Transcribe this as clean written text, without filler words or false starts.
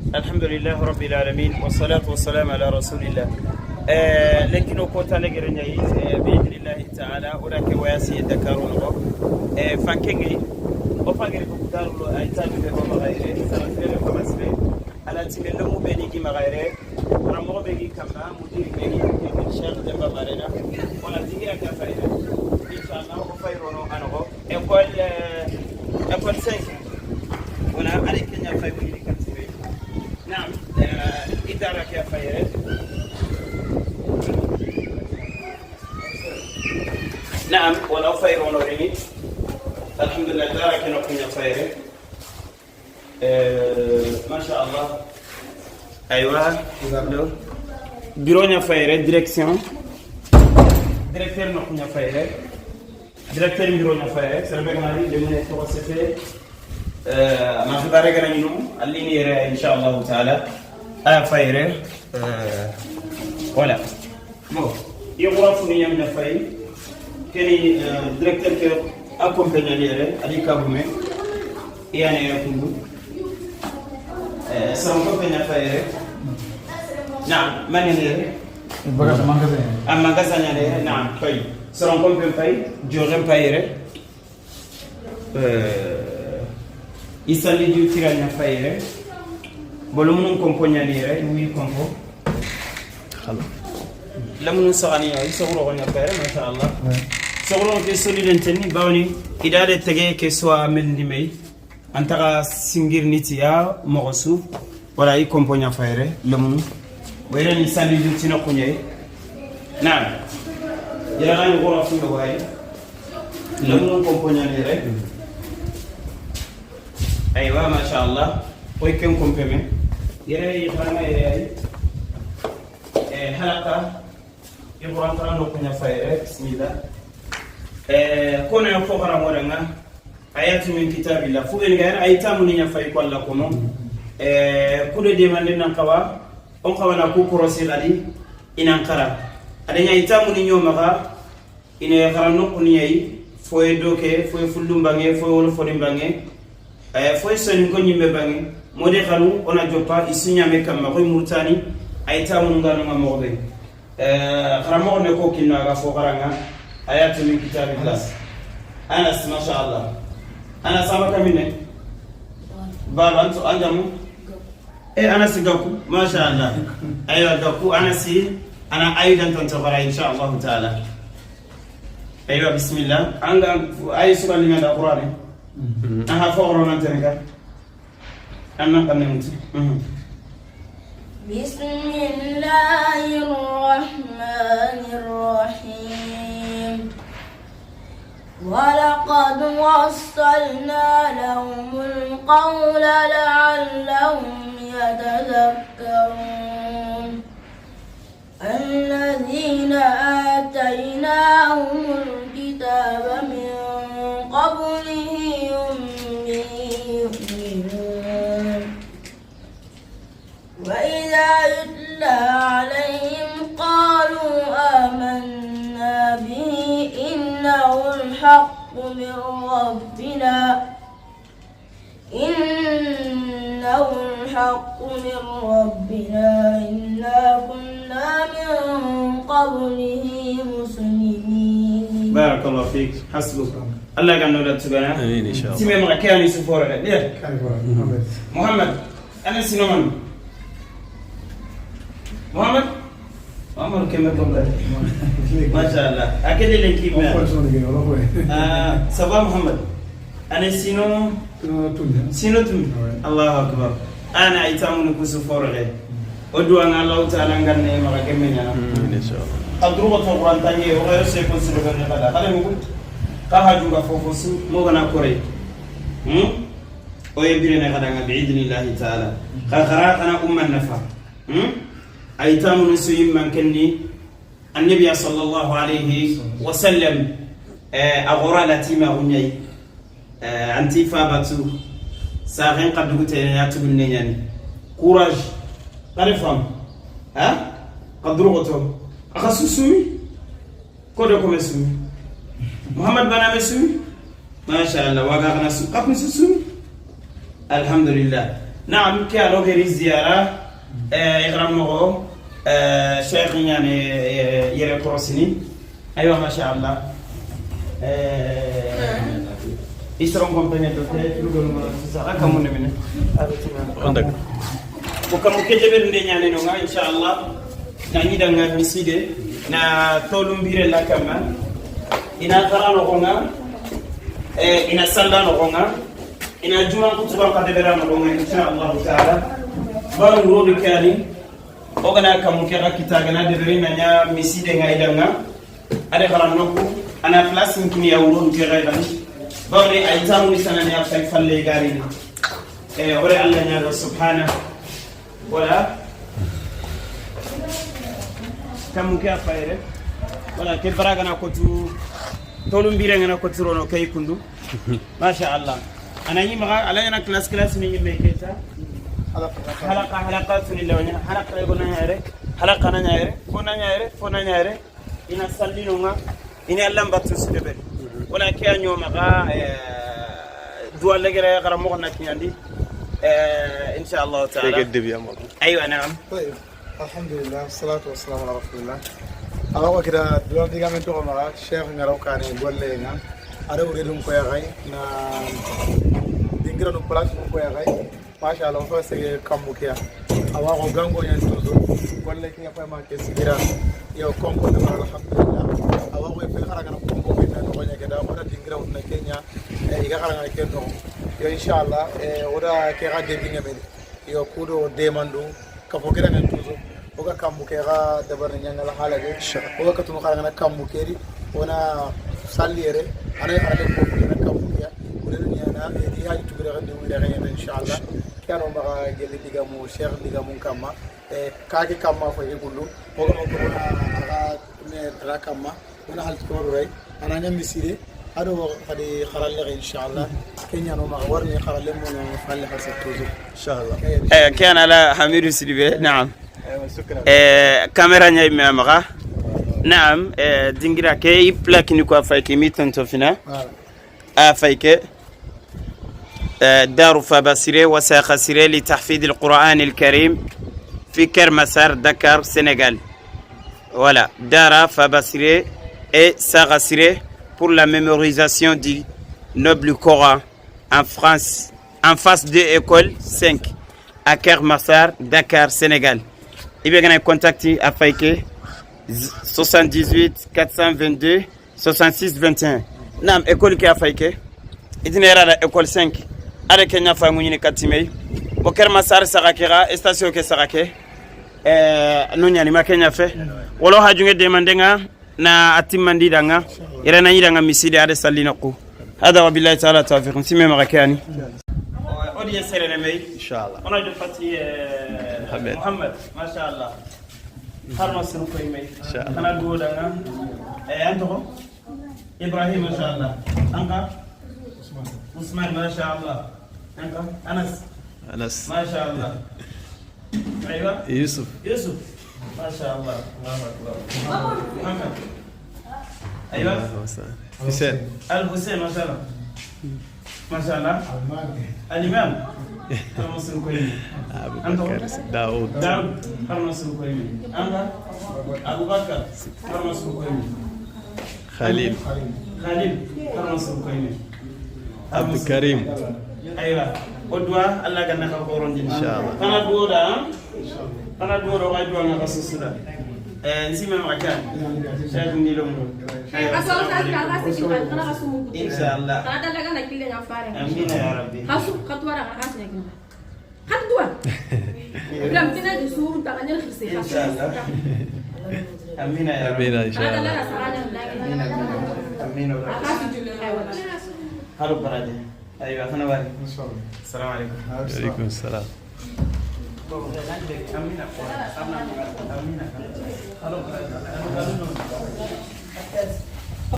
الحمد لله رب العالمين والصلاة والسلام على رسول الله. لكن كوتا لغرنيا بإذن الله تعالى ولاك وياسي دكارون فانكينغي o fangere ko darulo ay tabi be ko magayre sara fere ko masbe ala timelo mu be ni gi magayre karamo be gi kamba mudiri be gi ke Cheikh Demba Marena wala dingira ka fayre inshallah o fayrono anogo école 5 wala ala kenya fay woni kantibe. نعم إدارة كيف فايرة. نعم ولا فايرون وريني الحمد لله إدارة كنا كنا فايرة. ما شاء الله. أيوة bureau فايرة direction directeur نكون فايرة directeur bureau فايرة سلام عليكم لمن يتوسفه ما في بارك أنا اللي نيرة إن شاء الله تعالى فايرة ولا مو يغرفني يمنا فاي كني directeur كي accompagner ليرة علي كابومي يعني يكونوا سلام كنا فايرة. نعم من هنا أما غزة يعني نعم طيب سلام كم فاي جورن فايرة isalli ju tiranya fayre bolumunun kompo ñanire wi kompo lamunu saxani i soxoroxoña fayre masha Allah soxoroxo ke solidenteni bawni idade tege ke soa melndi mey antaxa singirniti a moxo su wala i kompo ña fayre lamunu wereni salli ju tina xuñey naam yeraxani xora fuñoxoay lamunun kompo ñanire. أيوة ما شاء الله ويكون كم يرى يخرنا يرى حلقة يقرأ قرآن نقول فاير بسم الله كون يفوق رمضان آيات من كتاب الله فوق الغير آيات من يفاي كل لكم كل دي من لنا قوا أم قوا نكو كروسي غادي إن أنقرأ أدنى آيات من يوم غا إن يقرأ نقول يي فوي دوكي فوي فلوم بانge فوي ولو فولم بانge foy sonin ko ñimme bange mode xanu ona joppa i siñame kamma koy murtani ay tamunu nganonga moxoɓe xaramoxo ne ko kinno aga fo xaranga ayatu min kitabillah. Anas masha Allah Anas ama kamine baba anto anjamu e Anas Gaku masha Allah aywa Gaku Anas ana aydan tanto xara insha Allah taala aywa bismillah anga ay sukalinganda Qur'an aha fo nan tenka anna kanne. بسم الله الرحمن الرحيم ولقد وصلنا لهم القول لعلهم يتذكرون الذين آتيناهم الكتاب من قبله هم به يؤمنون وإذا يتلى عليهم قالوا آمنا به إنه الحق من ربنا إنه الحق من ربنا إنا كنا من قبله مسلمين. بارك الله فيك حسبك الله كان نولا تبانا آمين إن شاء الله. تيمي مغا كياني سفورة ليه محمد أنا سينومان محمد محمد كم يقول ما شاء الله أكيد اللي كيف ça va محمد أنا سينو سينو تم الله أكبر أنا إتامون كسفورة ودعا الله تعالى نغني مغا كمين أنا آمين إن شاء الله. Adrugo to Qur'an tanye o gayo se kon silo ganne kada kale mugu ka haju ga fofo su mo gana kore o yebire ne kada nga bi idnillahi ta'ala ka khara kana umman nafa ay tamu su yimman kenni annabi sallallahu alayhi wa sallam agora latima unyai anti fa batu sa ren kadugu te ya tugun ne nyani courage kare fam ha kadrugo to aka susumi kodo ko mesumi Muhammad bana mesumi masha Allah waga kana su kapni susumi alhamdulillah. Naam ke alo geri ziyara igramogo cheikh ñane yere korosini aywa masha Allah ils seront accompagnés de sara kamunde mine ko kamu ke jeber nde ñane no nga inshallah na ñidanga miside na tolumbire la kama ina karano ko nga ina sallano ko nga ina juma kutuba ka debera no ko nga inshallah taala baru rodi kani ogana kamu ke rakita gana debere na nya miside nga idanga ade xaran nokku ana place nkini ya wuro ke gayrani bawni ay tamu sana ne afay falle garini ore Allah nya subhanahu wala kamu ke afayre wala ke baraga na kotu tolum bire ngana kotu rono kay kundu masha Allah ana yi maga ala yana class class ni me keta halaqa halaqatun lawnya halaqa go na yare halaqa na yare fo na yare fo na yare ina sallino nga ina Allah battu sidebe wala ke anyo maga duwa legere gara mo na kinyandi insha Allah taala ايوه نعم. طيب الحمد لله والصلاة والسلام على رسول الله. أنا كده دلوقتي قام انتو مع الشيخ نراو كان يقول لنا أنا أريد أن كويا غاي نا دينغرا نبلاش كويا غاي ما شاء الله فاس كم بكيا أوا غانغو ينتوزو قول لك يا فما كسيرا يا كومبو نمر الحمد لله أوا غوي في خرجنا كومبو كنا نقول كده ولا دينغرا ولا كينيا إيجا خرجنا كنا يا إن شاء الله ولا كيغا ديبينغ ميد يا كودو ديماندو كفوكرا نتوزو oga kambu ke ga dabar nyanga la halage oga katunu xara na kambu keri ona saliere ana xara ko na kambu ya odenu nyana e haji tugure xande wira xena inshallah kano ma gelle digamu cheikh digamu kamma e kaake kamma fo e gullu oga mo ko na aga me rakamma ona hal ko ray ana nyami sire ado xadi xaralle inshallah kenya no ma warni xaralle mo no falle xasa toujours inshallah كان على حميد سيدبي نعم. كاميرا نيا مامغا نعم. دينغرا كي بلاك نيكو افايكي ميتن توفينا افايكي دار فاباسيري وساخاسيري لتحفيظ القرآن الكريم في كرمسار دكار سنغال. Voilà, Dara Fabasiré et Sarasiré pour la mémorisation du noble Coran en France, en face de école 5 à Kermassar, Dakar, Sénégal. Il y a contacter à Faïke 78 422 66 21. Nam école qui a Faïke. Itinéraire école 5. Avec Kenya Famouni Katimei. Bo Kermassar Sarakera, station ke Sarake. No nyani ma Kenya fe. Wolo hajunge demandenga na atimandi danga. Irana yidanga misidi ade salinoku. Hada wa billahi ta'ala tawfiq. Sime marakani. Odi serene mey. Inshallah. Ona jo fati Muhammad. Muhammad ma sha Allah. Harma sunu koy mey. Inshallah. Kana do danga. Anto Ibrahim ma sha Allah. Anka Usman ma sha Allah. Anka Anas Anas. ma sha Allah. أيوة يوسف. يوسف ما شاء الله الله أكبر. محمد أيوة حسين. الحسين ما شاء الله ما شاء الله. الإمام المنصور كويمي. أبو بكر داود. داود المنصور كويمي. أنت أبو بكر المنصور كويمي. خليل. خليل المنصور كويمي. عبد الكريم. أيوة ودوا الله كان خبرون إن شاء الله. أنا دورا أنا دورا وأدوا أنا خصوصا. نسيم مكان. شايف نيلوم. إن شاء الله. آمين يا ربي. إن شاء الله. آمين يا ربي. آمين إن شاء الله. آمين. هلو برادي. أيوة أنا واري. إن شاء الله. السلام عليكم. عليكم السلام. آمين.